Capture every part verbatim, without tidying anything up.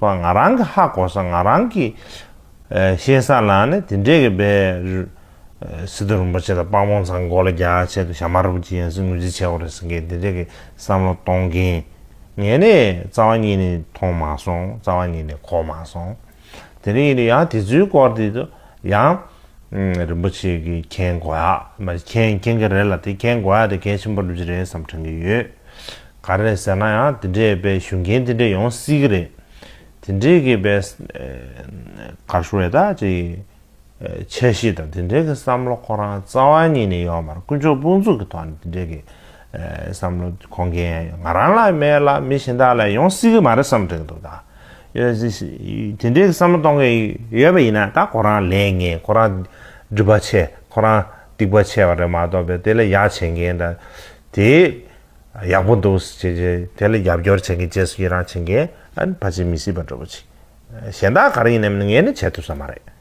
པ་ང་རང་གི་ཧ་གོ་ས་ང་རང་གི་ཨ་ཤེས་ས་ལ་ནི་དེ་འདྲས་ཀྱི་དཔེ་ཨ་སི་ཏུ་རིན་པོ་ཆེ་དང་དཔལ་མོ་ཚང་མགོ་ལ་རྒྱག་ཆེད་དུ་ཞྭ་དམར་པོ་ཅིག་ཡང་སྲིད་ངོས་འཛིན་བྱས་པ་རེད་ཟེར་མཁན་དེ་འདྲས་ཀྱི་བསམ་བློ་གཏོང་མཁན་ངས་ནི་རྩ་བ་ཉིད་ནས་མཐོང་མ་སོང་། རྩ་བ་ཉིད་ནས་གོ་མ་སོང་། དེ་རིང་ཡིན་ན་ཡང་དེ་ཚོའི་སྐོར་དེ་ཚོ་ཡང་ཨ་རིན་པོ་ཆེ་གིས་མཁྱེན་དགོས་ཡ་མ་མཁྱེན་མཁྱེན་གྱི་རེད་ལ། དེ་མཁྱེན་དགོས་ཡ་དེ་གལ་ཆེན་པོ་འདྲ་ཅིག་རེད་བསམ་དྲན་གྱི་ཡོད། ག་རེ་རེད་ཟེར་ན་ཡང་དེ་འདྲས་དཔེ་ཞུ་མཁན་དེ་འདྲས་ཡོང་སྲིད་ཀྱི་རེད། དེ་འདྲས་ཀྱི་དཔེ་ག་རེ་ཞུ་རེད་ད་ཅིག་ཨ་འཆར་གཞི་དང་དེ་འདྲའི་གི་བསམ་བློ་ཁོ་རང་རྩ་བ་ཉིད་ནས་ཡོད་མ་རེད། དཀོན་མཆོག་དཔུང་འཛུགས་ཀྱི་ཐོག་ནས་དེ་འདྲའི་གི་ཨ་བསམ་བློ་གཏོང་མཁན་ང་རང་ལ་མེད་ལ་མི་གཞན་དག་ལ་ཡོང་སྲིད་ཀྱི་མ་རེད་བསམ་དྲན་གྱི་འདུག་ད་ཡོད་སྲིད་དེ་འདྲའི་གི་བསམ་བློ་གཏོང་མཁན་ཡོད་པ་ཡིན་ན་ད་ཁོ་རང་ལས་ངན། ཁོ་རང་སྒྲིབ་པ་ཆེ། ཁོ་རང་སྡིག་པ་ཆེ་བ་རེད་མ་གཏོགས་པའི་དེ་ལ་ཡག་བྱེད་མཁན་དང་དེ་ཡག་པོ་འདུག་ཟེར་བྱས་བྱས་དེ་ལ་རྒྱབ་སྐྱོར་བྱེད་མཁན་རྗེས་སུ་ཡི་རང་བྱེད་མཁན་ཨ་ནི་ཕལ་ཆེར་མི་སྲིད་པ་འདྲ་པོ་ཅིག་གཞན་དག་ག་རེ་ཡིན་ནའི་ངས་ནི་བྱེད་ཐུབ་ས་མ་རེད།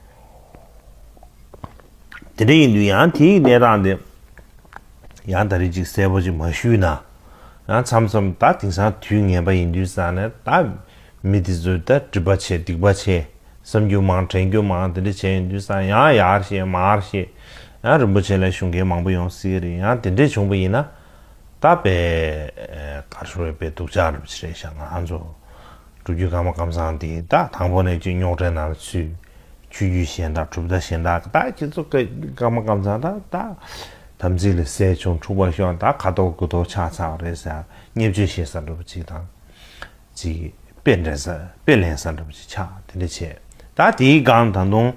དེ་འདྲ་ཡིན་དུས་ཡང་དེའི་གནས་སྟངས་དེ་ཡང་ད་རེས་ཅིག་གསལ་པོ་ཅིག་མ་ཞུས་ན། ཡང་མཚམས་མཚམས་ད་དེང་སང་དུས་ངན་པ་ཡིན་དུས་ཙང་ནས་ད་མི་དེ་ཚོས་ད་སྒྲིབ་པ་ཆེ་སྡིག་པ་ཆེ་བསམ་རྒྱུ་མང་དྲན་རྒྱུ་མང་དེ་འདྲ་བྱས་ཡིན་དུས་ཙང་ཡང་ཡར་བཤད་མར་བཤད་ཡང་རིན་པོ་ཆེ་ལ་ཞུ་མཁན་མང་པོ་ཡོང་སྲིད་རེད། ཡང་དེ་འདྲས་བྱུང་པ་ཡིན་ན་ད་དཔེ་ག་རེ་ཞུ་རེད། དཔེ་སྡུག་ཅག་འདྲ་པོ་ཅིག་རེད་ཤག་ང་ཚོ་སྒྲུབ་བརྒྱུད་ཀརྨ་ཀཾ་ཚང་དེ་ད་དང་པོ་ནས་ཅིག་རྙོག་དྲའི་ནང་ལ་ཚུད། ཆོས་བརྒྱུད་གཞན་དག་གྲུབ་མཐའ་གཞན་དག་ད་ཁྱེད་ཚོ་ཀ་ཀརྨ་ཀཾ་ཚང་ད་ད་དམ་ཚིག་ལས་སད་བྱུང་འཁྲུག་པ་ཤོར་ད་ཁ་དོག་དགུ་དོག་ཆགས་ཚར་བ་རེད་ཟེར་བརྙས་བཅོས་བྱེད་ས་འདྲ་པོ་ཅིག་དང་། ཅིག་དཔེ་འདྲེན་ས་དཔེ་ལེན་ས་འདྲ་པོ་ཅིག་ཆགས་དེ་འདྲ་བྱས། ད་དེའི་སྒང་ད་དུང་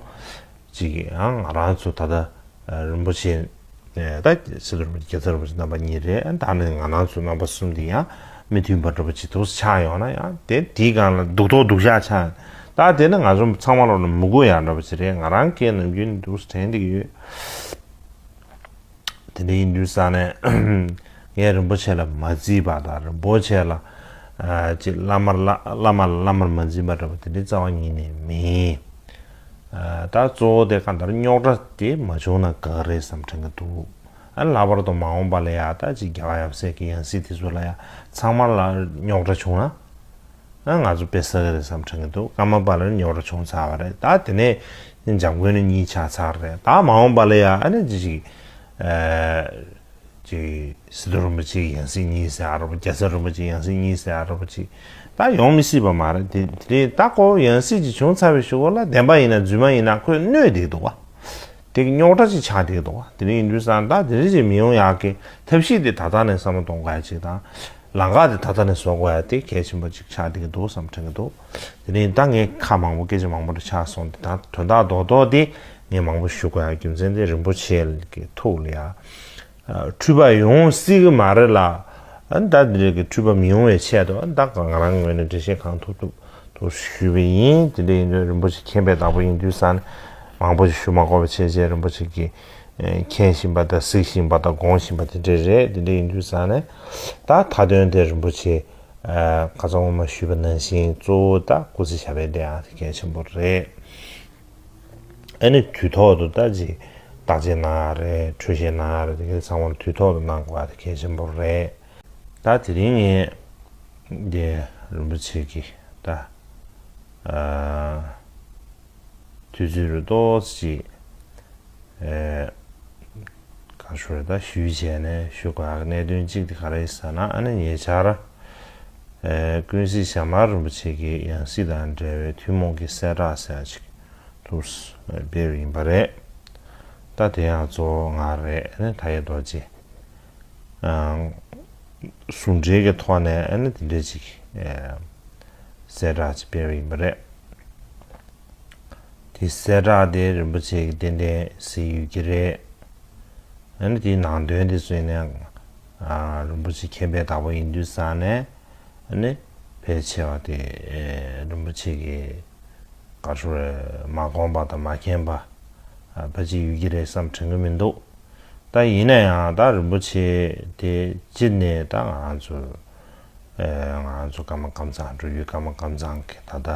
ཅིག་ཡང་ང་རང་ཚོ་ད་ལྟ་རིན་པོ་ཆེ་ད་སི་ཏུ་རིན་པོ་ཆེ་རྒྱལ་ཚབ་རིན་པོ་ཆེ་རྣམ་པ་གཉིས་རེད། ད་ནི་ང་རང་ཚོ་རྣམ་པ་གསུམ་དེ་ཡང་མི་མཐུན་པ་འདྲ་པོ་ཅིག་འདུག་ཆགས་ཡོང་ན་ཡང་དེ་དེའི་སྒང་ལ་སྡུག་ཐོག་སྡུག་ཤག་ཆགས། ད་དེ་ནི་ང་ཚོ་ཚང་མ་ལོག་ནས་མི་དགོས་ཡག་འདྲ་པོ་ཅིག་རེད། ང་རང་སྐད་ནམ་རྒྱུན་འདུག་དྲན་བསྡད་ཀྱི་ཡོད། དེ་འདྲ་ཡིན་དུས་ཙང་ནས་ངས་རིན་པོ་ཆེ་ལ་མ་བརྩིས་པ་དང་རིན་པོ་ཆེ་ལ་ཨ་ཅིག་བླ་མར་བླ་བླ་མ་ལ་བླ་མར་མ་འཛིན་པ་འདྲ་པོ་དེ་འདྲའི་རྩ་བ་ཉིད་ནས་མིན། ཨ་ད་གཙོ་བོ་དེ་གང་ལྟར་རྙོག་དྲ་དེ་མ་བྱུང་ན་དགའ་རེད་བསམ་དྲན་གྱི་འདུག་ཨ་ལྷག་པར་དུ་མ་འོངས་པ་ལ་ཡ་ད་ཅིག་རྒྱལ་བ་ཡབ་སྲས་ཀྱི་ཡང་སྲིད་དེ་ཚོ་ལ་ཡ་ཚང་མ་ལ་རྙོག་དྲ་བྱུང་ན། ཨ་ང་ཚོ་དཔེ་བསགས་ཀྱི་རེད་བསམ་དྲན་གྱི་འདུག་ཀརྨ་པ་ལ་ནི་རྙོག་དྲ་བྱུང་ཚར་བ་རེད། ད་དེ་ནས་འཇམ་མགོན་ནི་གཉིས་ཆགས་ཚར་རེད། ད་མ་འོངས་པ་ལ་ཡ་ཨ་ནི་ཅི་ཞིག་ཨ་ཅིག་སི་ཏུ་རིན་པོ་ཆེའི་ཡང་སྲིད་གཉིས་ཟེར་ཨ་རོ་པོ། རྒྱལ་ཚབ་རིན་པོ་ཆེའི་ཡང་སྲིད་གཉིས་ཟེར་ཨ་རོ་པོ་ཅིག་ད་ཡོང་མི་སྲིད་པ་མ་རེད། དེ་དེ་རིང་ད་ཁོ་ཡང་སྲིད་ཅིག་བྱུང་ཚར་བའི་གཞུག་གུ་ལ་བདེན་པ་ཡིན་ན་རྫུན་མ་ཡིན་ན་ཁོས་གནོད་བསྡད་འདུག་བ། དེ་གི་རྙོག་དྲ་ཅིག་ཆགས་བསྡད་འདུག་བ། དེ་རིང་ཡིན་དུས་ཙང་ད་དེ་རིང་ཅིག་མི་ཡོང་ཡག་གི་ཐབས་ཤེས་དེ་ད་ལྟ་ནས་བསམ་བློ་གཏོང་དགོས་ཡ་ཅིག་དང་། ལམ་ཁ་དེ་ད་ལྟ་ནས་བཟོ་དགོས་ཡ་དེ་གལ་ཆེན་པོ་ཅིག་ཆགས་བསྡད་ཀྱི་འདུག་བསམ་དྲན་གྱི་འདུག་དེ་རིང་ད་ངས་ཁ་མང་པོ་སྐད་ཆ་མང་པོ་འདྲ་ཆགས་སོང་། དེ་ད་དོན་དག་རྡོག་རྡོག་དེ་ངས་མང་པོ་ཞུ་དགོས་ཡ་རྒྱུ་མཚན་དེ་རིན་པོ་ཆེ་གི་ཐུགས་ལ་ཡ། འཁྲུལ་པ་ཡོང་སྲིད་ཀྱི་མ་རེད་ལ། ཨ་ནི་ད་འདི་འདྲའི་གི་འཁྲུལ་པ་མི་ཡོང་བའི་ཆེད་དུ་ཨ་ནི་ད་ང་རང་ངོས་ནས་འགྲེལ་བཤད་གང་ཐུབ་ཐུབ་ཐུབ་ཞུས་པ་ཡིན། དེ་འདྲ་ཡིན་དུས་རིན་པོ་ཆེ་མཁྱེན་པའི་བདག་པོ་ཡིན་དུས་ཙང་ནས་མང་པོ་ཞིག་ཞུ་མ་དགོས་པ་བྱས་བྱས་རིན་པོ་ཆེ་གིས་མཁྱེན་བཞིན་པ་དང་གཟིགས་བཞིན་པ་དང་དགོངས་བཞིན་པ་དེ་འདྲ་རེད། དེ་འདྲ་ཡིན་དུས་ཙང་ནས་ད་མཐའ་དོན་དེ་རིན་པོ་ཆེ་ཁ་སང་སྔོན་མ་ཞུས་པ་ནང་བཞིན་གཙོ་བོ་ད་སྐུ་ཚེ་ཞབས་པད་བརྟན་ཡག་དེ་གལ་ཆེན་པོ་རེད། ཨ་ནི་དུས་ཐོག་ཏུ་ད་ཅིག་བརྟག་དཔྱད་གནང་ཡ་རེད། འཕྲོད་བཞེས་གནང་ཡ་རེད། དེ་གའི་ཚང་མ་ལ་དུས་ཐོག་ཏུ་གནང་དགོས་ཡ་དེ་གལ་ཆེན་པོ་རེད། ད་དེ་རིང་ངས་འདི་རིན་པོ་ཆེ་གི་ད་ཨ་དུས་ཚོད་རུ་ཏོག་ཙམ་ཅིག་ཨེ་གང་ཞུ་རེད། ད་ཞུས་བྱས་ནས་ཞུ་དགོས་ཡ་གི་གནད་དོན་གཅིག་དེ་ག་རེ་ཡིན་ཟེར་ན་ཨ་ནི་ཉེ་ཆར་ཨེ་ཀུན་གཟིགས་ཞྭ་དམར་རིན་པོ་ཆེ་གི་ཡང་སྲིད་དང་འབྲེལ་བའི་ཐུན་མོང་གི་གསལ་བསྒྲགས་ཟེར་ཡ་ཅིག་ཐུགས་སྤེལ་ཡིན་པ་རེད། ད་དེ་ཡང་གཙོ་བོ་ང་རེད། ཨ་ནི་མཐའ་ཡས་རྡོ་རྗེ་ཟུང་འབྲེལ་གྱི་ཐོག་ནས་ཨ་ནི་དེ་འདྲ་ཅིག་གསལ་བསྒྲགས་ཅིག་སྤེལ་བ་ཡིན་པ་རེད། དེ་གསལ་བསྒྲགས་དེ་རིན་པོ་ཆེ་གི་ཏན་ཏན་གཟིགས་ཡོད་ཀྱི་རེད། ཨ་ནི་དེའི་ནང་དོན་དེ་ཚོ་ཡིན་ན་ཨ་རིན་པོ་ཆེ་མཁྱེན་པའི་བདག་པོ་ཡིན་དུས་ཙང་ནས་ཨ་ནི་ཕལ་ཆེ་བ་དེ་ཨེ་རིན་པོ་ཆེ་གི་ག་རེ་ཞུ་རེད། མ་དགོངས་པ་དང་མ་མཁྱེན་པ་ཨ་ཕལ་ཆེར་ཡོད་ཀྱི་རེད་བསམ་དྲན་གྱི་མི་འདུག་ད་ཡིན་ན་ཡང་ད་རིན་པོ་ཆེ་དེ་སྤྱིར་ནས་ད་ང་ཚོ་ཨེ་ང་ཚོ་ཀརྨ་ཀཾ་ཚང་འགྲོ་ཡུལ་ཀརྨ་ཀཾ་ཚང་གི་ད་ལྟ་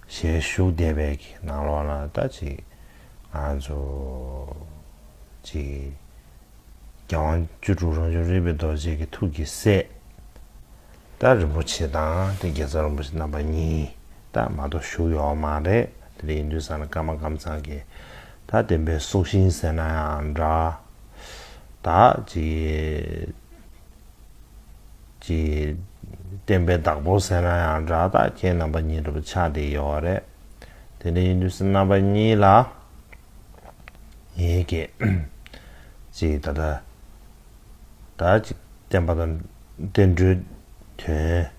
ཞལ་བཞུགས་བསྡད་པའི་གི་ནང་ལོགས་ལ་ད་ཅིག་ང་ཚོ་ཅིག་རྒྱལ་དབང་བཅུ་དྲུག་རང་བྱུང་རིག་པའི་རྡོ་རྗེ་གི་ཐུགས་ཀྱི་སྲས་ད་རིན་པོ་ཆེ་དང་དེ་རྒྱལ་ཚབ་རིན་པོ་ཆེ་རྣམ་པ་གཉིས་ ད་མ་གཏོགས་བཞུགས་ཡོད་མ་རེད། དེ་འདྲ་ཡིན་དུས་ཙང་ནས་ཀརྨ་ཀམ་ཚང་གིས་ད་བསྟན་པའི་སྲོག་ཤིང་ཟེར་ན་ཡང་འདྲ། ད་ཅིག་ཅིག་བསྟན་པའི་བདག་པོ་ཟེར་ན་ཡང་འདྲ། ད་ཁྱེད་རྣམ་པ་གཉིས་འདྲ་པོ་ཆགས་བསྡད་ཡོད་རེད། དེ་འདྲ་ཡིན་དུས་ཙང་རྣམ་པ་གཉིས་ལ་ངེད་ཀྱིས་ཅིག་ད་ལྟ་ད་ཅིག་བསྟན་པ་དང་བསྟན་འགྲོའི་དོན་བྱེད་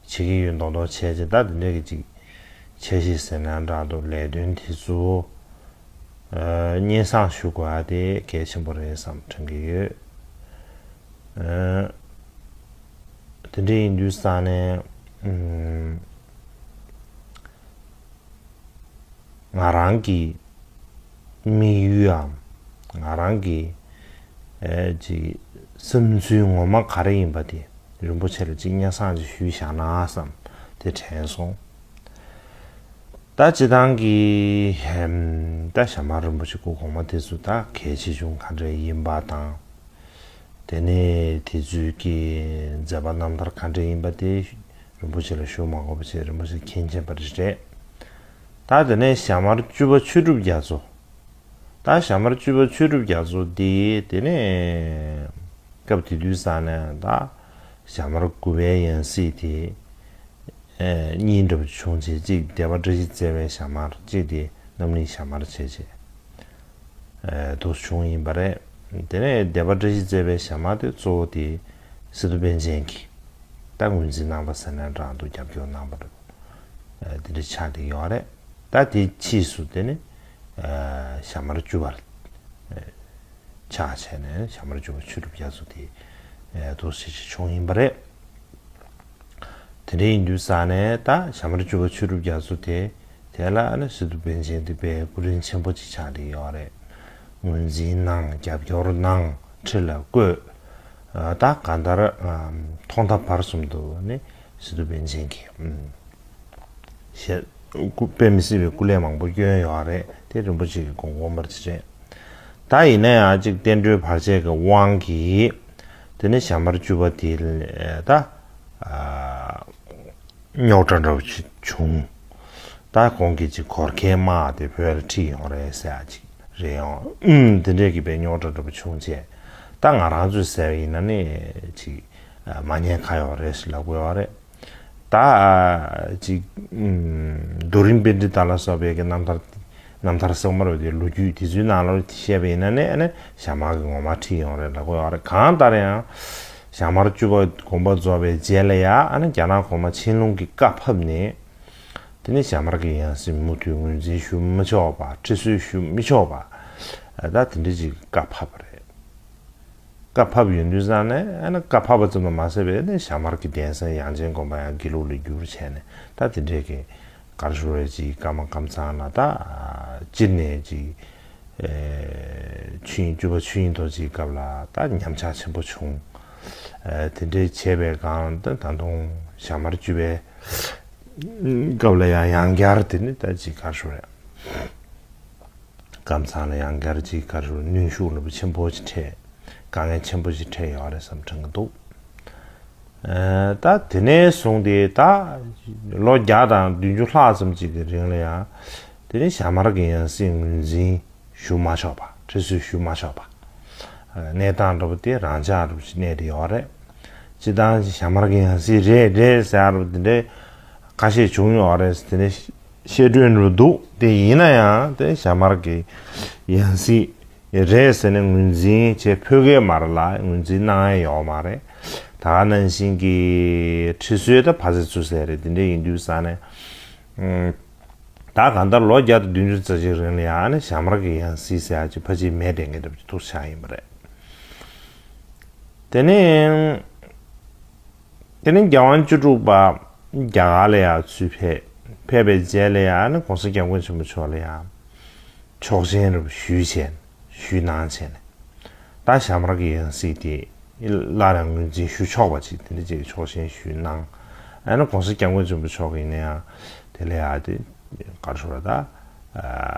ཀྱི་ཡོད་མདོག་མདོག་བྱས་ཅིག་ད་དེ་འདྲ་གི་ཅིག་འཆར་གཞི་ཟེར་ན་འདྲ་འདུག་ལས་དོན་དེ་ཚོ་སྙན་སེང་ཞུ་དགོས་ཡ་དེ་གལ་ཆེན་པོ་རེད་བསམ་དྲན་གྱི་ཡོད། དེ་འདྲ་ཡིན་དུས་ཙང་ནས་ང་རང་གི་དམིགས་ཡུལ་འམ་ང་རང་གི་ཨེ་ཅིག་བསམ་ཚུལ་ངོ་མ་ག་རེ་ཡིན་པ་དེ་རིན་པོ་ཆེ་ལ་ཅིག་སྙན་སེང་ཅིག་ཞུས་བཞག་ན་བསམ་དེ་དྲན་སོང་། ད་སྤྱི་བཏང་གི་ཧེམ་ད་ཞྭ་དམར་རིན་པོ་ཆེ་སྐུ་གོང་མ་དེ་ཚོ་ད་གལ་ཆེ་ཆུང་ག་འདྲ་ཡིན་པ་དང་། དེ་ནས་དེ་ཚོའི་གི་མཛད་པ་རྣམ་ཐར་ག་འདྲ་ཡིན་པ་དེ་རིན་པོ་ཆེ་ལ་ཞུ་མ་དགོས་པ་བྱས་རིན་པོ་ཆེ་མཁྱེན་མཁྱེན་པ་རེད། ད་དེ་ནས་ཞྭ་དམར་བཅུ་པ་ཆོས་གྲུབ་རྒྱ་མཚོ། ད་ཞྭ་དམར་བཅུ་པ་ཆོས་གྲུབ་རྒྱ་མཚོ་འདི་དེ་ནས་སྐབས་དེ་དུས་ཙང་ནས་ད་ཞྭ་དམར་དགུ་པའི་ཡང་སྲིད་དེ་གཉིས་འདྲ་པོ་བྱུང་རྗེས་གཅིག་སྡེ་པ་བཀྲ་ཤིས་བརྩེ་བའི་ཞྭ་དམར། གཅིག་དེ་རྣམ་གླིང་ཞྭ་དམར་བྱས་རྗེས་དུ་བྱུང་ཡིན་པ་རེད། དེ་ནས་སྡེ་པ་བཀྲ་ཤིས་བརྩེ་བའི་ཞྭ་དམར་དེ་གཙོ་བོ་དེ་སི་ཏུ་པཎ་ཆེན་གྱིས་ད་ངོས་འཛིན་གནང་པ་ཟེར་ན་འདྲ་འདུག་རྒྱབ་སྐྱོར་གནང་པ་འདྲ་པོ་དེ་འདྲ་ཆགས་བསྡད་ཡོད་རེད། ད་དེ་ཕྱིས་སུ་དེ་ནི་ཞྭ་དམར་བཅུ་པར་ཆགས་བྱས་ནས་ཞྭ་དམར་བཅུ་པ་ཆོས་གྲུབ་རྒྱ་མཚོ་དེ་འདུག་སེ་བྱས་བྱུང་ཡིན་པ་རེད། དེ་འདྲ་ཡིན་དུས་ཙང་ནས་ད་ཞྭ་དམར་བཅུ་པ་ཆོས་གྲུབ་རྒྱ་མཚོ་དེ་དེ་ལ་ནི་སི་ཏུ་པཎ་ཆེན་དེ་དཔེ་སྐུ་དྲིན་ཆེན་པོ་ཅིག་ཆགས་བསྡད་ཡོད་རེད། ངོས་འཛིན་གནང་རྒྱབ་སྐྱོར་གནང་ཁྲི་ལ་བསྐོས། ད་གང་ལྟར་ཐོག་མཐའ་བར་གསུམ་དུ་ནི་སི་ཏུ་པཎ་ཆེན་གྱིས་ཞེས་སྐུ་དཔེ་མི་སྲིད་པའི་སྐུ་ལས་མང་པོ་བསྐྱོན་ཡོད་རེད། དེ་རིན་པོ་ཆེ་གི་དགོངས་དགོངས་པར་བྱས། ད་ཡིན་ན་ཡང་གཅིག་བསྟན་འགྲོའི་བར་ཆད་ཀྱི་དབང་གིས་དེ་ནས་ཞྭ་དམར་བཅུ་པ་དེ་ད་རྙོག་དྲ་འདྲ་བོ་ཅིག་བྱུང་། ད་གོང་གི་ཅིག་གོར་ཁའི་དམག་དེ་བོད་ལ་ཁྲིད་ཡོང་རེད་ཟེར་ཡ་ཅིག་རེད་ཡོང་། ཨུམ་དེ་འདྲས་ཀྱི་དཔེ་རྙོག་དྲ་འདྲ་པོ་བྱུང་རྗེས་ད་ང་རང་ཚོས་ཟེར་བ་ཡིན་ན་ནི་ཅིག་མ་ཉན་ཁ་ཡོད་རེད་ཟེར་ལབ་དགོས་པ་རེད། ད་ཅིག་རྡོ་རིང་པཎྜི་ཏ་ལ་སོགས་པའི་གི་རྣམ་ཐར་རྣམ་ཐར་གསེག་དམར་བའི་ལོ་རྒྱུས་དེ་ཚོའི་ནང་ལ་བཤད་པ་ཡིན་ན་ནི་ཨ་ནི་ཞྭ་དམར་གྱི་ངོ་མ་ཁྲིད་ཡོང་རེད་ལབ་དགོས་ཡོད་རེད། གང་ལྟར་ཡང་ཞྭ་དམར་བཅུ་པ་དགོངས་པ་རྫོགས་པའི་རྗེས་ལ་ཡ་ཨ་ནི་རྒྱ་ནག་གོང་མ་ཆན་ལུང་གིས་བཀའ་ཕབ་ནས་དེ་ནི་ཞྭ་དམར་གྱི་ཡང་སྲིད་མུ་མཐུད་ངོས་འཛིན་ཞུ་མི་ཆོག་པ། ཁྲི་གསོལ་ཞུ་མི་ཆོག་པ། ད་དེ་འདྲ་ཅིག་བཀའ་ཕབ་པ་རེད། བཀའ་ཕབ་ཡོང་དུས་ཙང་ནས་ཨ་ནི་བཀའ་ཕབ་པ་ཙམ་དུ་མ་ཟད་པའི་ནི་ཞྭ་དམར་གྱི་གདན་ས་ཡང་ཆེན་དགོན་པ་ཡང་དགེ་ལུགས་ལ་བསྒྱུར་བྱས་ནས་ད་དེ་འདྲས་ཀྱི་ག་རེ་ཞུ་རེད་ཅིག་ཀརྨ་ཀམ་ཚང་ལ་ད་སྤྱིར་ནས་ཅིག་ཆོས་དབྱིངས་སྤྲུལ་པ་ཆོས་དབྱིངས་རྡོ་རྗེའི་སྐབས་ལ་ད་ཉམས་ཆག་ཆེན་པོ་བྱུང་། དེ་འདྲས་བྱས་པའི་སྒང་ད་ད་དུང་ཞྭ་དམར་བཅུ་པའི་སྐབས་ལ་ཡང་ཡང་བསྐྱར་དེ་ནི་ད་ཅིག་ག་རེ་ཞུ་རེད། ཀམ་ཚང་ལ་ཡང་བསྐྱར་ཅིག་ག་རེ་ཞུ་གནོན་ཤུགས་རླབས་པོ་ཆེན་པོ་ཅིག་འཕྲད། དཀའ་ངལ་ཆེན་པོ་ཅིག་འཕྲད་ཡོད་རེད་བསམ་དྲན་གྱི་འདུག་ཨ་ད་དེ་ནས་བཟུང་སྟེ་ད་ལོ་བརྒྱ་དང་བདུན་ཅུ་ལྷག་ཙམ་ཅིག་གི་རིང་ལ་ཡང་དེ་ནས་ཞྭ་དམར་གྱི་ཡང་སྲིད་ངོས་འཛིན་ཞུ་མ་ཆོག་པ། ཁྲི་གསོལ་ཞུ་མ་ཆོག་པ། ཨ་གནས་སྟངས་འདྲ་པོ་དེ་རང་འཇགས་འདྲ་པོ་ཅིག་གནས་བསྡད་ཡོད་རེད། སྤྱིར་བཏང་ཞྭ་དམར་གྱི་ཡང་སྲིད་རེད་རེད་ཟེར་ཡ་འདྲ་པོ་དེ་འདྲའི་ཁ་ཤས་བྱུང་ཡོད་རེད། དེ་ནས་བཤད་སྒྲོས་འདྲ་པོ་འདུག་དེ་ཡིན་ན་ཡང་དེ་ཞྭ་དམར་གྱི་ཡང་སྲིད་རེད་ཟེར་ནས་ངོས་འཛིན་བྱེད་ཕོད་ཀྱི་མ་རེད་ལ་ངོས་འཛིན་གནང་ཡ་ཡོད་མ་རེད། ད་ག་ནང་བཞིན་གྱི་ཁྲི་གསོལ་ད་ཕ་ཚེ་བཙུགས་ཟེར་རེད། དེ་འདྲ་ཡིན་དུས་ཙང་ནས་ཨུམ། ད་གང་ལྟར་ལོ་བརྒྱ་དང་བདུན་ཅུ་རྩ་གཅིག་རིང་ལ་ཡང་ནི་ཞྭ་དམར་གྱི་ཡང་སྲིད་ཟེར་ཡ་ཅིག་ཕལ་ཆེར་མེད་དེ་ངེས་འདབ་ཀྱི་ཐུགས་ཆགས་ཡིན་པ་རེད། དེ་ནས་དེ་ནས་རྒྱལ་དབང་བཅུ་དྲུག་པ་རྒྱ་གར་ལ་ཡང་ཚུར་ཕེབས། ཕེབས་པའི་རྗེས་ལ་ཡང་ནི་༸གོང་ས་༸སྐྱབས་མགོན་ཆེན་པོ་མཆོག་ལ་ཡང་ཆོག་མཆན་རུ་ཞུས་བྱས་ཞུས་གནང་བྱས་ནས། ད་ཞྭ་དམར་གྱི་ཡང་སྲིད་དེ་སླར་ཡང་ངོས་འཛིན་ཞུ་ཆོག་པ་ཅིག་དེ་འདྲ་ཅིག་ཆོག་མཆན་ཞུས་གནང་། ཨ་ནི་༸གོང་ས་༸སྐྱབས་མགོན་ཆེན་པོ་མཆོག་གིས་ཡིན་ན་ཡང་དེ་ལས་ཨ་དེ་ག་རེ་ཞུ་ར་ད་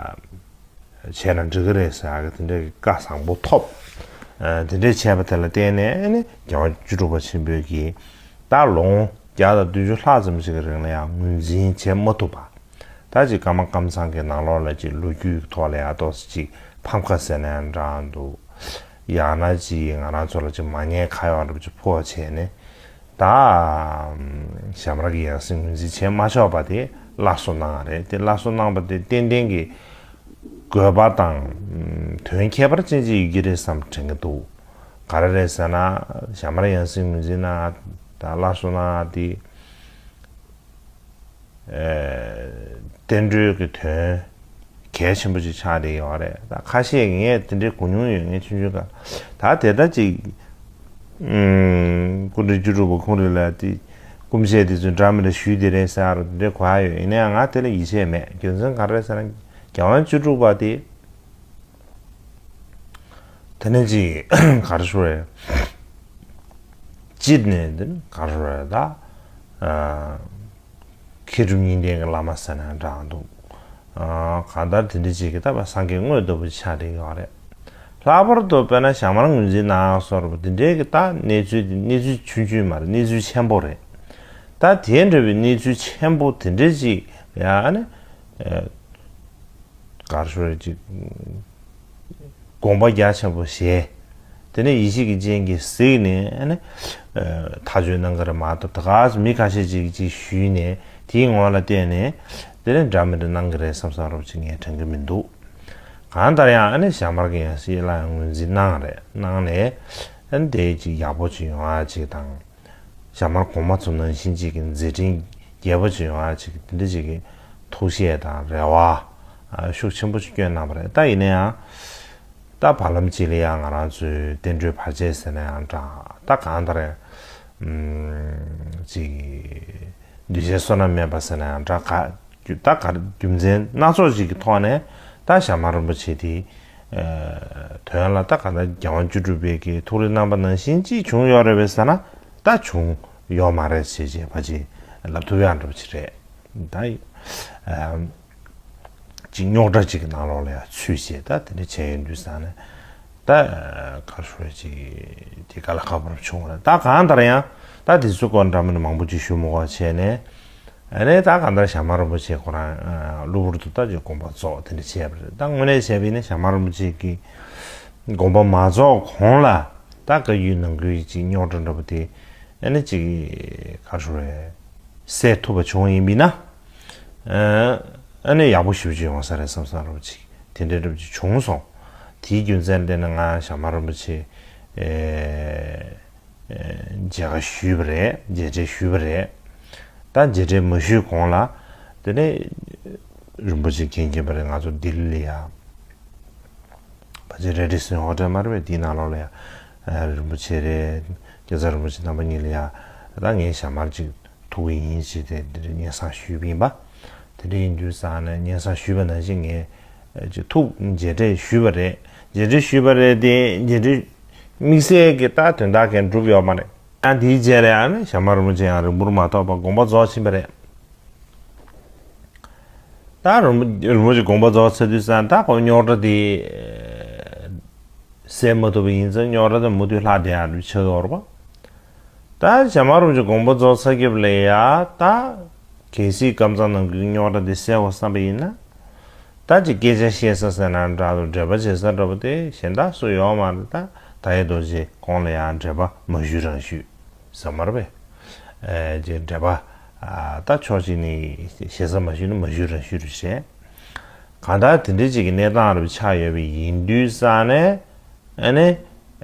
བྱས་ན་འགྲིག་གི་རེད་ཟེར་ཡ་གི་དེ་འདྲ་གི་བཀའ་བཟང་པོ་ཐོབ། དེ་འདྲ་བྱས་པ་དེ་ལ་བརྟེན་ནས་ཨ་ནི་རྒྱལ་བ་བཅུ་དྲུག་པ་ཆེན་པོས་ཀྱིས་ད་ལོ་ངོ་བརྒྱ་དང་བདུན་ཅུ་ལྷག་ཙམ་ཞིག་གི་རིང་ལ་ཡང་ངོས་འཛིན་བྱེད་མ་ཐུབ་པ། ད་ཅིག་ཀརྨ་ཀམ་ཚང་གི་ནང་ལོགས་ལ་ཅིག་ལོ་རྒྱུས་ཀྱི་ཐོག་ལ་ཡང་ཏོག་ཙམ་ཅིག་ཕམ་ཁ་ཟེར་ན་ཡང་འདྲ་འདུག་ཡང་ན་ཅིག་ང་རང་ཚོ་ལ་ཅིག་མ་ཉེས་ཁ་གཡོག་འདྲ་པོ་ཅིག་ཕོག་བྱས་ནས། ད་ཞྭ་དམར་གྱི་ཡང་སྲིད་ངོས་འཛིན་བྱེད་མ་ཆོག་པ་དེ་སླར་གསོ་གནང་བ་རེད། དེ་སླར་གསོ་གནང་བ་དེ་ཏན་ཏན་གྱི་དགོས་པ་དང་དོན་ཁྱད་པར་ཅན་ཅིག་ཡོད་ཀྱི་རེད་བསམ་དྲན་གྱི་འདུག་ག་རེ་རེད་ཟེར་ན། ཞྭ་དམར་ཡང་སྲིད་ངོས་འཛིན་གནང་ད་སླར་གསོ་གནང་དེ། བསྟན་འགྲོའི་གི་དོན་གལ་ཆེན་པོ་ཅིག་ཆགས་བསྡད་ཡོད་རེད། ད་ཁ་ཤས་ངས་དེ་འདྲའི་གོ་མྱོང་ཡོད། ངས་ཆུང་ཆུང་སྐབས་ད་དེ་ལྟ་ཅིག་སྐུ་ཕྲེང་བཅུ་དྲུག་པ་ཁོང་རེ་ལ་དེ་སྐུ་མཆེད་དེ་ཚོས་འདྲ་མི་འདྲ་ཞུས་དེ་རེད་ཟེར་ཡ་རུ་དེ་འདྲའི་གོ་ཡ་ཡོད། ཡིན་ན་ཡང་ང་དེ་ལ་ཡིད་ཆེས་མེད། རྒྱུ་མཚན་ག་རེ་རེད་ཟེར་ན། རྒྱལ་དབང་བཅུ་དྲུག་པ་དེ། དེ་ནས་ཅིག་ག་རེ་ཞུ་རེད། སྤྱིར་ནས་འདི་ནི་ག་རེ་ཞུ་རེད་ད། ཨ། མཁས་གྲུབ་གཉིས་ལྡན་གྱི་བླ་མ་ཟེར་ན་འདྲ་འདུག་ཨ། གང་ལྟར་དེ་འདྲ་ཅིག་གི་ད་བ་སངས་རྒྱས་དངོས་ལྟ་བུ་ཆགས་བསྡད་ཡོད་རེད། ལྷག་པར་དུ་དཔེར་ན་ཞྭ་དམར་ངོས་འཛིན་གནང་སོགས་པ་དེ་འདྲའི་གི་ད་གནས་ཚུལ་དེ་གནས་ཚུལ་ཆུང་ཆུང་མ་རེད། གནས་ཚུལ་ཆེན་པོ་རེད། ད་དེ་འདྲ་བའི་གནས་ཚུལ་ཆེན་པོ་དེ་འདྲ་ཅིག་ཡང་ནི། ག་རེ་ཞུ་རེད་ཅིག་དགོངས་པ་རྒྱ་ཆེན་པོ་བཞེས། དེ་ནས་ཡེ་ཤེས་ཀྱི་སྤྱན་གྱིས་གཟིགས་ནས་ཨ་ནི། ཐག་གཅོད་གནང་གི་རེད་མ་གཏོགས་ད་ག་སེ་མི་ཁ་ཤས་ཅིག་ཅིག་ཞུས་ནས་དེའི་ངོ་ལ་བལྟས་ནས་དེ་ནས་འདྲ་མི་འདྲ་གནང་གི་རེད་བསམ་བསམ་རོབ་ཅིག་ངས་དྲན་གི་མི་འདུག་གང་ལྟར་ཡང་ཨ་ནི་ཞྭ་དམར་གྱི་ཡང་སྲིད་ལ་ཡང་ངོས་འཛིན་གནང་རེད། གནང་ནས་ཨ་ནི་དེ་ཅིག་ཡག་པོ་ཅིག་ཡོང་ཡ་ཅིག་དང་། ཞྭ་དམར་གོང་མ་ཚོ་ནང་བཞིན་ཅིག་གི་མཛད་འཕྲིན་རྒྱས་པོ་ཅིག་ཡོང་ཡ་ཅིག་དེ་འདྲ་ཅིག་གི་ཐུགས་བཞེད་དང་རེ་བ་ཤུགས་ཆེན་པོ་ཅིག་བསྐྱོན་གནང་བ་རེད། ད་ཡིན་ན་ཡང་ད་བར་ལམ་ཅིག་ལ་ཡང་ང་རང་ཚོའི་བསྟན་འགྲོའི་བར་ཆད་ཟེར་ན་ཡང་འདྲ། ད་གང་ལྟར་ཅིག་འདུས་བྱས་བསོད་ནམས་མེད་པ་ཟེར་ན་ཡང་འདྲ། ག་ད་ག་རྒྱུ་མཚན་སྣ་ཚོགས་ཅིག་གི་ཐོག་ནས་ད་ཞྭ་དམར་རིན་པོ་ཆེ་དེ། དོན་ལ་ད་ག་ད་རྒྱལ་དབང་བཅུ་དྲུག་པའི་གི་ཐུགས་རེ་གནང་པ་ནང་བཞིན་ཅིག་བྱུང་ཡོད་རེད་པས་ཟེར་ན་ད་བྱུང་ཡོད་མ་རེད་ཟེར་བྱས་ཕལ་ཆེར་ལབ་ཐུབ་ཡག་འདྲ་པོ་ཅིག་རེད། ད་ཅིག་རྙོག་དྲ་ཅིག་གི་ནང་ལོགས་ལ་ཡང་ཚུད་བྱས་ད་དེ་འདྲ་བྱས་ཡོད་དུས་ཙང་ནས་ད་ག་རེ་ཞུ་རེད། ཅིག་དེ་དཀའ་ལས་ཁག་པོ་བྱུང་བ་རེད། ད་གང་ལྟར་ཡང་ད་དེ་ཚོའི་སྐོར་འདྲ་མི་འདྲ་མང་པོ་ཅིག་ཞུ་མི་དགོས་བྱས་ནས། ཨ་ནི་ད་གང་ལྟར་ཞྭ་དམར་རིན་པོ་ཆེ་ཁོ་རང་གློ་བུར་དུ་ད་ཅིག་དགོངས་པ་རྫོགས་དེ་འདྲ་བྱས་པ་རེད། ད་དངོས་གནས་བྱས་པ་ཡིན་ན་ཞྭ་དམར་རིན་པོ་ཆེ་གི་དགོངས་པ་མ་རྫོགས་གོང་ལ་ད་བཀའ་བརྒྱུད་ནང་ཁུལ་གྱི་ཅིག་རྙོག་དྲ་འདྲ་པོ་དེ་ཨ་ནི་ཅིག་ག་རེ་ཞུ་རེད། སེལ་ཐུབ་པ་བྱུང་ཡིན་པ་ཡིན་ན། ཨ་ནི་ཡག་པོ་ཞེ་པོ་ཅིག་ཡོང་ས་རེད་བསམ་བསམ་འདྲ་པོ་ཅིག་དེ་འདྲ་འདྲ་པོ་ཅིག་བྱུང་སོང་། དེའི་རྒྱུ་མཚན་ལ་བརྟེན་ནས་ང་ཞྭ་དམར་རིན་པོ་ཆེ་ཨེ། མཇལ་ཁ་ཞུས་པ་རེད། མཇལ་འཕྲད་ཞུས་པ་རེད། ད་མཇལ་འཕྲད་མ་ཞུས་གོང་ལ་དེ་ནས་རིན་པོ་ཆེ་མཁྱེན་མཁྱེན་པ་རེད། ང་ཚོ་ལྡི་ལི་ལ་ཡ་ཕལ་ཆེར་རེ་ཌི་སི་ཧོ་ཊེལ་མ་རེད་པས། དེའི་ནང་ལོགས་ལ་ཡ་རིན་པོ་ཆེ་རེད། སྐལ་བཟང་རིན་པོ་ཆེ་རྣམ་པ་གཉིས་ལ་ཡ་ད་ངས་ཞྭ་དམར་ཅིག་ཐུག་གི་ཡིན་ཞེས་དེ་འདི་འདྲ་སྙན་སེང་ཞུས་པ་ཡིན་པ། དེ་འདྲ་ཡིན་དུས་ཙང་ནས་སྙན་སེང་ཞུས་པ་ནང་བཞིན་ངས་ཅིག་ཐུག་མཇལ་འཕྲད་ཞུས་པ་རེད། མཇལ་འཕྲད་ཞུས་པ་རེད་དེ་མཇལ་འཕྲད་དམིགས་བསལ་གྱི་ད་དོན་དག་གང་གྲུབ་ཡོད་མ་རེད། ཡང་དེའི་རྗེས་ལ་ཡང་ནི་ཞྭ་དམར་རིན་པོ་ཆེ་ཡང་རིང་པོར་མ་ཐོགས་པར་དགོངས་པ་རྫོགས་ཕྱིན་པ་རེད། ད་རིན་པོ་རིན་པོ་ཆེ་དགོངས་པ་རྫོགས་ཚར་དུས་ཙང་ད་ཁོ་རྙོག་དྲ་དེ་སེལ་མ་ཐུབ་པ་ཡིན་ཙང་རྙོག་དྲ་དེ་མུ་མཐུད་ལྷག་བསྡད་ཡག་འདྲ་ཆགས་ཡོད་རེད་པ། ད་ཞྭ་དམར་རིན་པོ་ཆེ་དགོངས་པ་རྫོགས་ཚར་རྒྱབ་ལ་ཡ་ད་གལ་སྲིད་ཀམ་ཚང་ནང་གི་རྙོག་དྲ་དེ་སེལ་དགོས་བསམ་པ་ཡིན་ན། ད་ཅིག་སྐད་ཆ་བཤད་ས་ཟེར་ན་འདྲ་འདུག་འགྲེལ་པ་བྱེད་ས་འདྲ་པོ་དེ་གཞན་དག་སུ་ཡོད་མ་རེད། ད་ད་ཡེ་རྡོ་རྗེ་ཁོང་ལ་ཡང་འགྲེལ་པ་མ་ཞུས་རང་ཞུས་ཟེར་མ་རེད་པས། ཨེ་ཅིག་འགྲེལ་པ་ཨ་ད་ཕྱོགས་གཅིག་ནས་ཞེ་ས་མ་ཞུས་ན་མ་ཞུས་རང་ཞུས་རེད་བྱས། གང་ལྟར་དེ་འདྲའི་ཅིག་གི་གནས་སྟངས་རེ་ཆགས་ཡོད་པ་ཡིན་དུས་ཙང་ནས། ཨ་ནི།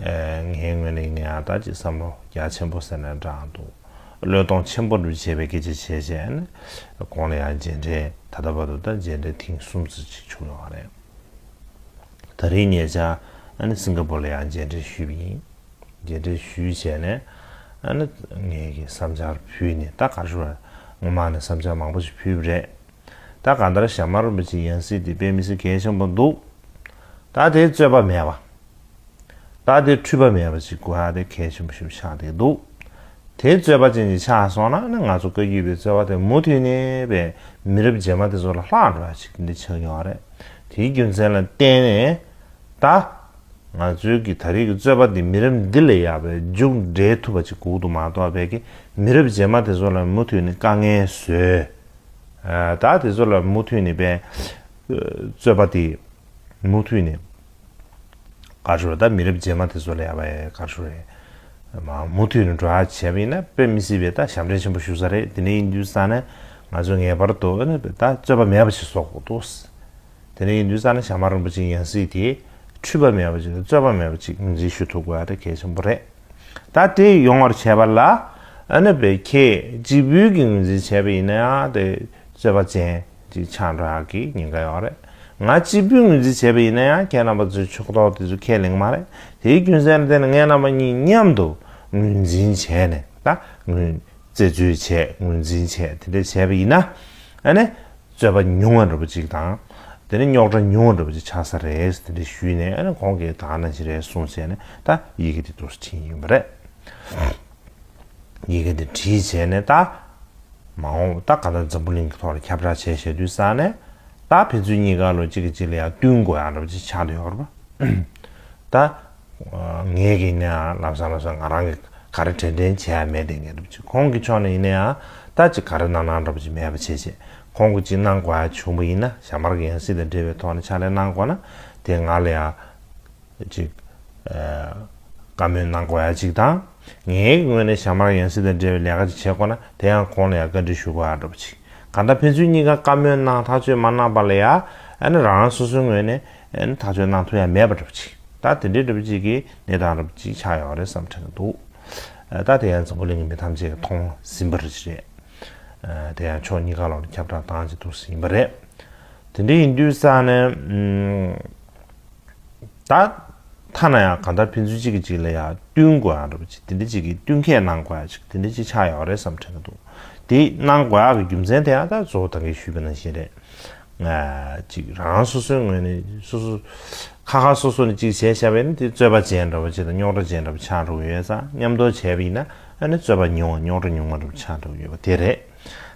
ཨེ་ངའི་ངོས་ནས་ཡིན་ན་ཡང་ད་ཅིག་བསམ་བློ་རྒྱ་ཆེན་པོ་ཟེར་ན་འདྲ་འདུག་བློས་གཏོང་ཆེན་པོ་འདྲ་བྱས་པའི་སྐད་ཆ་བྱས་བྱས་ཨ་ནི། གོང་ལ་ཡང་མཇལ་འཕྲད་ད་ལྟ་བར་དུ་ད་མཇལ་འཕྲད་ཐེངས་གསུམ་ཙམ་ཅིག་བྱུང་ཡོད་རེད། ད་རེས་ཉེ་ཆར་ཨ་ནི་སིང་ག་པོར་ལ་ཡང་མཇལ་འཕྲད་ཞུས་པ་ཡིན། མཇལ་འཕྲད་ཞུས་བྱས་ནས་ཨ་ནི་ངས་ཀྱི་བསམ་འཆར་ཕུལ་ནས་ད་ག་རེ་ཞུ་བ་རེད། སྔོན་མ་ནས་བསམ་འཆར་མང་པོ་ཞིག་ཕུལ་བ་རེད། ད་གང་ལྟར་ཞྭ་དམར་རིན་པོ་ཆེའི་ཡང་སྲིད་དེ་དཔེ་མི་སྲིད་གལ་ཆེན་པོ་འདུག་ད་དེ་རྩོད་པ་མེད་པ། ད་དེ་འཁྲུལ་པ་མེད་པ་ཅིག་དགོས་ཡ་དེ་གལ་ཆེན་པོ་ཞིག་ཆགས་བསྡད་འདུག་དེ་རྩོད་པ་ཅན་ཅིག་ཆགས་སོང་ན་ནི་ང་ཚོ་བཀའ་བརྒྱུད་པའི་རྩོད་པ་དེ་མུ་མཐུད་ནས་པའི་མི་རབས་རྗེས་མ་དེ་ཚོ་ལ་ལྷག་འགྲོ་ཡ་ཅིག་འདི་ཆགས་ཡོང་བ་རེད། དེའི་རྒྱུ་མཚན་ལ་བརྟེན་ནས་ད་ང་ཚོའི་གི་ད་རེས་ཀྱི་རྩོད་པ་འདི་མི་རབས་འདི་ལ་ཡ་པའི་མཇུག་འབྲས་ཐུབ་པ་ཅིག་དགོས་འདུག་མ་གཏོགས་པའི་གི་མི་རབས་རྗེས་མ་དེ་ཚོ་ལ་མུ་མཐུད་ནས་དཀའ་ངལ་བཟོས། ད་དེ་ཚོ་ལ་མུ་མཐུད་ནས་པས་རྩོད་པ་དེ་མུ་མཐུད་ནས་ག་རེ་ཞུ་རེད། ད་མི་རབས་རྗེས་མ་དེ་ཚོ་ལ་ཡ་བས་ག་རེ་ཞུ་རེད། མ་མུ་མཐུད་ནས་འགྲོ་ཡ་བྱས་པ་ཡིན་ན་དཔེ་མི་སྲིད་པའི་ད་ཞབས་འདྲེན་ཆེན་པོ་ཞུ་ས་རེད། དེ་འདྲ་ཡིན་དུས་ཙང་ནས་ང་ཚོ་ངེས་པར་དུ་ཨ་ནི་ད་རྩོད་པ་མེད་པ་ཞིག་བཟོ་དགོས་འདུག་དེ་འདྲ་ཡིན་དུས་ཙང་ནས་ཞྭ་དམར་རིན་པོ་ཆེའི་ཡང་སྲིད་དེ་འཁྲུལ་པ་མེད་པ་ཅིག་དང་རྩོད་པ་མེད་པ་ཅིག་ངོས་འཛིན་ཞུ་ཐུབ་དགོས་ཡ་དེ་གལ་ཆེན་པོ་རེད། ད་དེ་ཡོང་བར་བྱས་པ་ལ་ཨ་ནི་པས་ཁྱེད་གཅིག་པུས་ཀྱི་ངོས་འཛིན་བྱས་པ་ཡིན་ན་ཡང་དེ་རྩོད་པ་ཅན་ཅིག་ཆགས་འགྲོ་ཡག་གི་ཉེན་ཁ་ཡོད་རེད། ང་གཅིག་པུས་ངོས་འཛིན་བྱས་པ་ཡིན་ན་ཡང་ཁྱེད་རྣམ་པ་ཚོའི་ཕྱོགས་གཏོགས་དེ་ཚོ་ཁས་ལེན་མ་རེད། དེའི་རྒྱུ་མཚན་ལ་བརྟེན་ནས་ངེད་རྣམ་པ་གཉིས་མཉམ་དུ་ངོས་འཛིན་བྱས་ནས་ད་ངོས་རྩད་གཅོད་བྱས་ངོས་འཛིན་བྱས་དེ་འདྲ་བྱས་པ་ཡིན་ན་ཨ་ནི་རྩོད་པ་ཉུང་བ་འདྲ་པོ་ཅིག་དང་། དེ་ནས་རྙོག་དྲ་ཉུང་བ་འདྲ་པོ་ཅིག་ཆགས་ས་རེད་དེ་འདྲ་ཞུས་ནས་ཨ་ནི་ཁོང་གིས་ད་ག་ནང་བཞིན་རེད་གསུངས་བྱས་ནས་ད་ཡི་གེ་དེ་འདུག་སེ་བྲིས་ཡིན་པ་རེད། ཡི་གེ་དེ་བྲིས་བྱས་ནས་ད་མ་འོངས་ད་ག་ད་འཛམ་བུ་གླིང་གི་ཐོག་ལ་ཁྱབ་བསྒྲགས་བྱས་བཞག་དུས་ཙང་ནས་ད་ཕན་ཚུན་གཉིས་ཀ་ལོ་གཅིག་གིས་གཅིག་ལ་ཡང་བསྟུན་དགོས་ཡག་འདྲ་པོ་ཅིག་ཆགས་བསྡད་ཡོད་རེད་པ། ད་ངས་ཀྱིས་ནས་ལབ་ས་ལབ་ས་ང་རང་གིས་ག་རེ་དྲན་དྲན་བྱེད་ཡ་མེད་དེ་ངས་འདྲ་པོ་ཅིག་ཁོང་གི་ཕྱོགས་ནས་ཡིན་ན་ཡང་ད་ཅིག་ག་རེ་གནང་གནང་འདྲ་པོ་ཅིག་མེད་པ་བྱས་བྱས་ཁོང་གིས་ཅིག་གནང་དགོས་ཡ་བྱུང་བ་ཡིན་ན་ཞྭ་དམར་གྱི་ཡང་སྲིད་དང་འབྲེལ་བའི་ཐོག་ནས་ཕྱག་ལས་གནང་དགོས་ན་དེ་ང་ལ་ཡང་ཅིག་བཀའ་མོལ་གནང་དགོས་ཡ་ཅིག་དང་། ངའི་ངོས་ནས་ཞྭ་དམར་ཡང་སྲིད་དང་འབྲེལ་བའི་ལས་ཀ་ཅིག་བྱེད་དགོས་ན་དེ་ཡང་ཁོང་ལ་ཡང་བཀའ་འདྲི་ཞུ་དགོས་ཡ་འདྲ་པོ་ཅིག་གང་ལྟར་ཕན་ཚུན་གཉིས་ཀ་བཀའ་མོལ་གནང་ཐག་གཅོད་མ་གནང་པ་ལ་ཡ་ཨ་ནི་རང་རང་སོ་སོའི་ངོས་ནས་ཨ་ནི་ཐག་གཅོད་གནང་ཐུབ་ཡ་མེད་པ་འདྲ་པོ་ཅིག་ད་དེ་འདྲའི་འདྲ་པོ་ཅིག་གི་གནས་སྟངས་འདྲ་པོ་ཅིག་ཆགས་ཡོད་རེད་བསམ་དྲན་གྱི་འདུག་ད་དེ་ཡང་འཛམ་བུ་གླིང་གི་མི་ཐམས་ཅད་ཀྱིས་མཐོང་ཟིན་པ་རེད། དེ་ཡང་ཕྱོགས་གཉིས་ཀ་ལོག་ནས་ཁྱབ་བསྒྲགས་བཏང་བྱས་འདུག་ཟིན་པ་རེད། དེ་འདྲ་ཡིན་དུས་ཙང་ནས། ད་ཐ་ན་ཡང་གང་ལྟར་ཕན་ཚུན་གཅིག་གིས་གཅིག་ལ་ཡང་བསྟུན་དགོས་ཡག་འདྲ་པོ་ཅིག་དེ་འདྲ་ཅིག་གིས་བསྟུན་མཁས་གནང་དགོས་ཡག་ཅིག་དེ་འདྲ་ཅིག་ཆགས་ཡོད་རེད་བསམ་དྲན་གྱི་འདུག་དེ་གནང་དགོས་ཡག་གི་རྒྱུ་མཚན་དེ་ཡང་ད་གཙོ་བོ་ད་གིན་ཞུས་པ་ནང་བཞིན་རེད། ཅིག་རང་སོ་སོའི་ངོས་ནས་སོ་སོ་ཁ་ཁ་སོ་སོ་ནས་ཅིག་བྱས་བཞག་པ་ཡིན་ན་དེ་རྩོད་པ་ཅན་འདྲ་པོ་ཅིག་དང་རྙོག་དྲ་ཅན་འདྲ་པོ་ཆགས་འགྲོ་གི་ཡོད་ཙང་མཉམ་དུ་བྱས་པ་ཡིན་ན་ཨ་ནི་རྩོད་པ་ཉུང་བ་རྙོག་དྲ་ཉུང་བ་འདྲ་པོ་ཆགས་འགྲོ་གི་ཡོད་པ་དེ་རེད།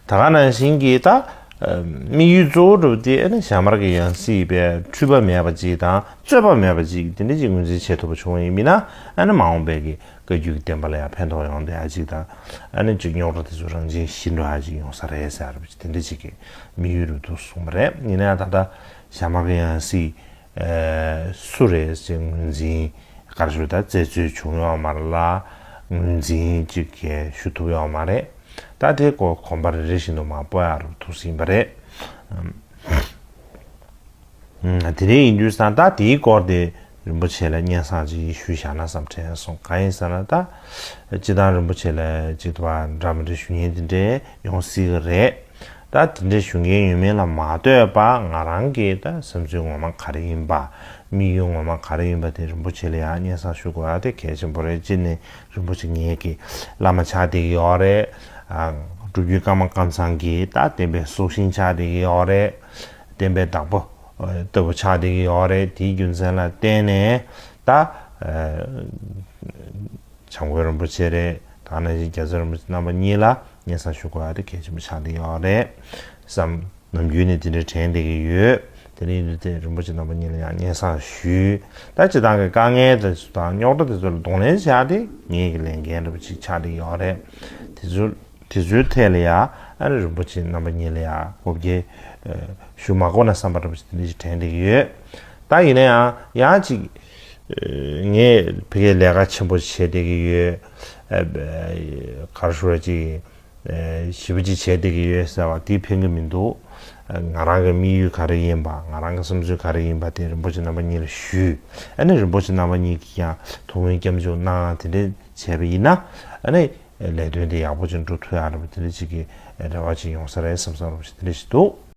ད་ག་ནང་བཞིན་གྱི་ད། དམིགས་ཡུལ་གཙོ་བོ་འདྲ་པོ་དེ་ཨ་ནི་ཞྭ་དམར་གྱི་ཡང་སྲིད་པའི་འཁྲུལ་པ་མེད་པ་ཅིག་དང་རྩོད་པ་མེད་པ་ཅིག་དེ་འདྲ་ཅིག་ངོས་འཛིན་བྱེད་ཐུབ་པ་བྱུང་བ་ཡིན་མིན་ན་ཨ་ནི་མ་འོངས་པའི་གི་བཀའ་བརྒྱུད་ཀྱི་བསྟན་པ་ལ་ཡང་ཕན་ཐོགས་ཡོང་བསྡད་ཡ་ཅིག་དང་ཨ་ནི་ཅིག་རྙོག་དྲ་དེ་ཚོ་རང་བཞིན་ཞི་འགྲོ་ཡ་ཅིག་ཡོང་ས་རེད་ཟེར་བ་ཅིག་དེ་འདྲ་ཅིག་གི་དམིགས་ཡུལ་རུ་འདུག་གསུངས་པ་རེད། ཡིན་ན་ཡང་ད་ལྟ་ཞྭ་དམར་གྱི་ཡང་སྲིད་སུ་རེད་ཅེས་ངོས་འཛིན་ག་རེ་ཞུ་ད་རྩད་གཅོད་བྱུང་ཡོད་མ་རེད་ལ་ངོས་འཛིན་ཅིག་གས་ཞུ་ཐུབ་ཡོད་མ་རེད། ད་དེ་སྐོར་གོམ་པ་རེ་རེ་བཞིན་དུ་མར་སྤོ་ཡག་རུ་ཐུགས་ཟིན་པ་རེད། དེ་རིང་ཡིན་དུས་ཙང་ད་དེའི་སྐོར་དེ་རིན་པོ་ཆེ་ལ་སྙན་སེང་ཅིག་ཞུས་བཞག་ན་བསམ་དྲན་སོང་། གང་ཡིན་ཟེར་ན་ད་སྤྱི་བཏང་རིན་པོ་ཆེ་ལ་ཅིག་ཏུ་བ་འདྲ་མི་འདྲ་ཞུ་མཁན་དེ་འདྲས་ཡོང་སྲིད་གི་རེད། ད་དེ་འདྲ་ཞུ་མཁན་ཡོད་མེད་ལ་མ་ལྟོས་པ་ང་རང་གི་ད་བསམ་ཚུལ་ངོ་མ་ག་རེ་ཡིན་པ་དམིགས་ཡུལ་ངོ་མ་ག་རེ་ཡིན་པ་དེ་རིན་པོ་ཆེ་ལ་ཡང་སྙན་སེང་ཞུ་དགོས་ཡ་དེ་གལ་ཆེན་པོ་རེད། གཅིག་ནས་རིན་པོ་ཆེ་ངེད་ཀྱི་བླ་མ་ཆགས་བསྡད་ཀྱི་ཡོད་རེད། སྒྲུབ་བརྒྱུད་ཀརྨ་ཀཾ་ཚང་གི་ད་བསྟན་པའི་སྲོག་ཤིང་ཆགས་བསྡད་ཀྱི་ཡོད་རེད། བསྟན་པའི་བདག་པོ་ལྟ་བུ་ཆགས་བསྡད་ཀྱི་ཡོད་རེད། དེའི་རྒྱུ་མཚན་ལ་བརྟེན་ནས་ད་བྱམས་མགོན་རིན་པོ་ཆེ་རེད། ད་ནང་བཞིན་རྒྱལ་ཚབ་རིན་པོ་ཆེ་རྣམ་པ་གཉིས་ལ་སྙན་སེང་ཞུ་དགོས་ཡ་དེ་གལ་ཆེན་པོ་ཆགས་བསྡད་ཀྱི་ཡོད་རེད་བསམ། ནམ་རྒྱུན་ནས་དེ་འདྲའི་དྲན་བསྡད་ཀྱི་ཡོད། དེ་རིང་དུས་དེ་རིན་པོ་ཆེ་རྣམ་པ་གཉིས་ལ་ཡང་སྙན་སེང་ཞུས། ད་སྤྱི་བཏང་གི་དཀའ་ངལ་དེ་ཚོ་དང་རྙོག་དྲ་དེ་ཚོ་ལ་གདོང་ལེན་བྱ་དེ་ངེད་ཀྱི་ལས་འགན་འདྲ་པོ་ཅིག་ཆགས་བསྡད་ཀྱི་ཡོད་རེད། དེ་ཚོ་དེ་ཚོའི་ཐད་ལ་ཡང་ཨ་ནི་རིན་པོ་ཆེ་རྣམ་པ་གཉིས་ལ་ཡང་གོ་བརྡ་ཞུ་མ་དགོས་ན་བསམ་པ་འདྲ་པོ་ཅིག་དེ་འདྲ་ཞིག་དྲན་བསྡད་ཀྱི་ཡོད། ད་ཡིན་ན་ཡང་ཡང་ཅིག་ངས་ཕ་གིའི་ལས་ཀ་ཆེན་པོ་བྱས་བསྡད་ཀྱི་ཡོད། ག་རེ་ཞུ་བ་ཅིག་ཞེ་པོ་ཅིག་བྱས་བསྡད་ཀྱི་ཡོད་ཟེར་བ་དེ་ཕན་གྱི་མི་འདུག་ང་རང་གི་དམིགས་ཡུལ་ག་རེ་ཡིན་པ་ང་རང་གི་བསམ་ཚུལ་ག་རེ་ཡིན་པ་དེ་རིན་པོ་ཆེ་རྣམ་པ་གཉིས་ལ་ཞུས། ཨ་ནི་རིན་པོ་ཆེ་རྣམ་པ་གཉིས་ཀྱིས་ཀྱང་ཐུགས་སྨོན་སྐྱབས་འཇུག་གནང་དེ་འདྲས་བྱས་པ་ཡིན་ན་ཨ་ནི་ལས་དོན་དེ་ཡག་པོ་ཅིག་འགྲུབ་ཐུབ་ཡག་འདྲ་པོ་དེ་འདྲ་ཅིག་གི་རེ་བ་ཅིག་ཡོང་ས་རེད་བསམ་བསམ་འདྲ་པོ་ཞིག་དེ་འདྲ་ཞིག་འདུག